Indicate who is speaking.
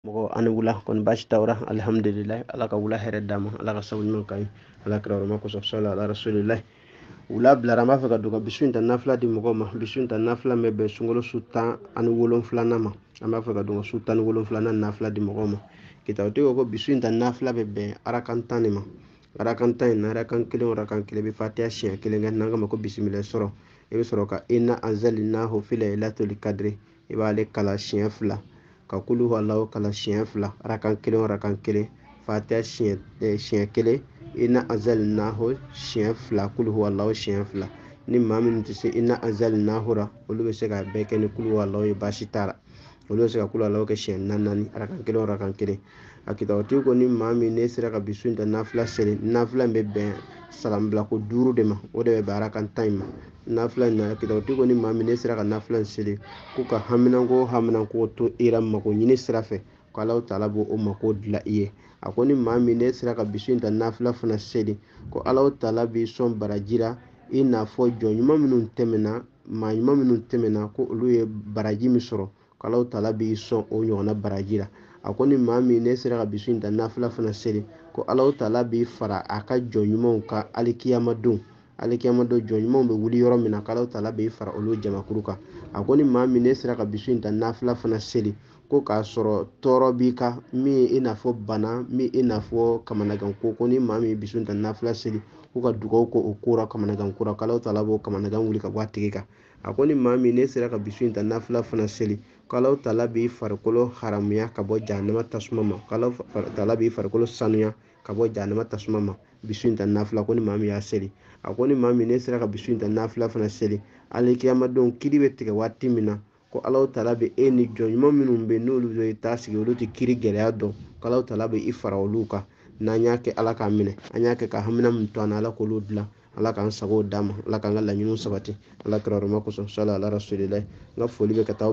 Speaker 1: Mɔgɔ ani wula kɔni baasi t'aw la, alihamudulilayi. Ala ka wula hɛrɛ d'an ma, Ala ka sabu ɲuman k'an ye, Ala kira hɔrɔma kosɔn, sɔli ala rasulilayi. Wula bilara, an b'a fɛ ka don ka bisu in ta nafila di mɔgɔw ma. Bisu in ta nafila bɛ bɛn sunkalo su 17nan ma. An b'a fɛ ka don ka su 17nan nafila di mɔgɔw ma. Kitabutigi ko bisu in ta nafila bɛ bɛn arakan 10 de ma. Arakan 10 in na, arakan kelen o arakan kelen bɛ fatiya siɲɛ kelen kɛ, n'an k'a ma ko bisimila sɔrɔ. I bɛ sɔrɔ ka inna anzalnahu fi laylatul kadri, i b'ale kalan siɲɛ 2, ka kulu huwallahu kalan siɲɛ 2, arakan kelen o arakan kelen, fatiya siɲɛ kelen, inna anzalnahu siɲɛ 2, kulu huwallahu siɲɛ 2. Ni maa minnu tɛ se inna anzalnahu ra, olu bɛ se k'a bɛɛ kɛ ni kulu huwallahu ye, baasi t'a la. Olu bɛ se ka kulu huwallahu kɛ siɲɛ 4 naani, arakan kelen o arakan kelen. A kitabutigi ko ni maa min ne sera ka bisu in ta nafila seli, nafila in bɛ bɛn salamubila ko 5 de ma, o de bɛ bɛn arakan 10 in ma. Nafila in na, kitabutigi ko ni maa min ne sera ka nafila in seli, ko ka haminanko haminanko to i la mako ɲini sira fɛ, ko Alahu taala b'o o mako dilan i ye. A ko ni maa min ne sera ka bisu in ta nafila fana seli, ko Alahu taala b'i sɔn baraji la, i n'a fɔ jɔn ɲuman minnu tɛmɛna, maa ɲuman minnu tɛmɛna, ko olu ye baraji min sɔrɔ, ko Alahu taala b'i sɔn o ɲɔgɔnna baraji la. A ko ni maa min ne sera ka bisu in ta nafila fana seli, ko Alahu taala b'i fara a ka jɔn ɲumanw kan alikiyama don. Alikiyama don jɔn ɲumanw bɛ wuli yɔrɔ min na, ko Alahu taala b'i fara olu jamakuru kan. A ko ni maa min ne sera ka bisu in ta nafila fana seli, ko k'a sɔrɔ tɔɔrɔ b'i kan, min ye i n'a fɔ bana, min i n'a fɔ kamanagan ko, ko ni maa min ye bisu in ta nafila seli, ko ka dugawu k'o ko la, kamanagan ko la, ko Alahu taala b'o kamanagan wuli ka bɔ a tigi kan. A ko ni maa min ne sera ka bisu in ta nafila fana seli, ko Alahu taala b'i farikolo haramuya ka bɔ jahanama tasuma ma, ko Alahu taala b'i farikolo sanuya ka bɔ jahanama tasuma ma. Bisu in ta nafila, ko ni maa min y'a seli. A ko ni maa min ne sera ka bisu in ta nafila fana seli, alikiyama don kiri bɛ tigɛ waati min na, ko Alahu taala bɛ e ni jɔn ɲuman minnu bɛ yen n'olu bɛ taa sigi, olu tɛ kiri gɛlɛya dɔn, ko Alahu taala bɛ i fara olu kan. N'an y'a kɛ, Ala k'an minɛ, an y'a kɛ ka hamina min to an na, Ala k'olu dilan, Ala k'an sago d'an ma, Ala k'an ka laɲiniw sabati, Ala kira hɔrɔma kosɔn, sɔli ala rasulilayi. N ka foli bɛ ka taa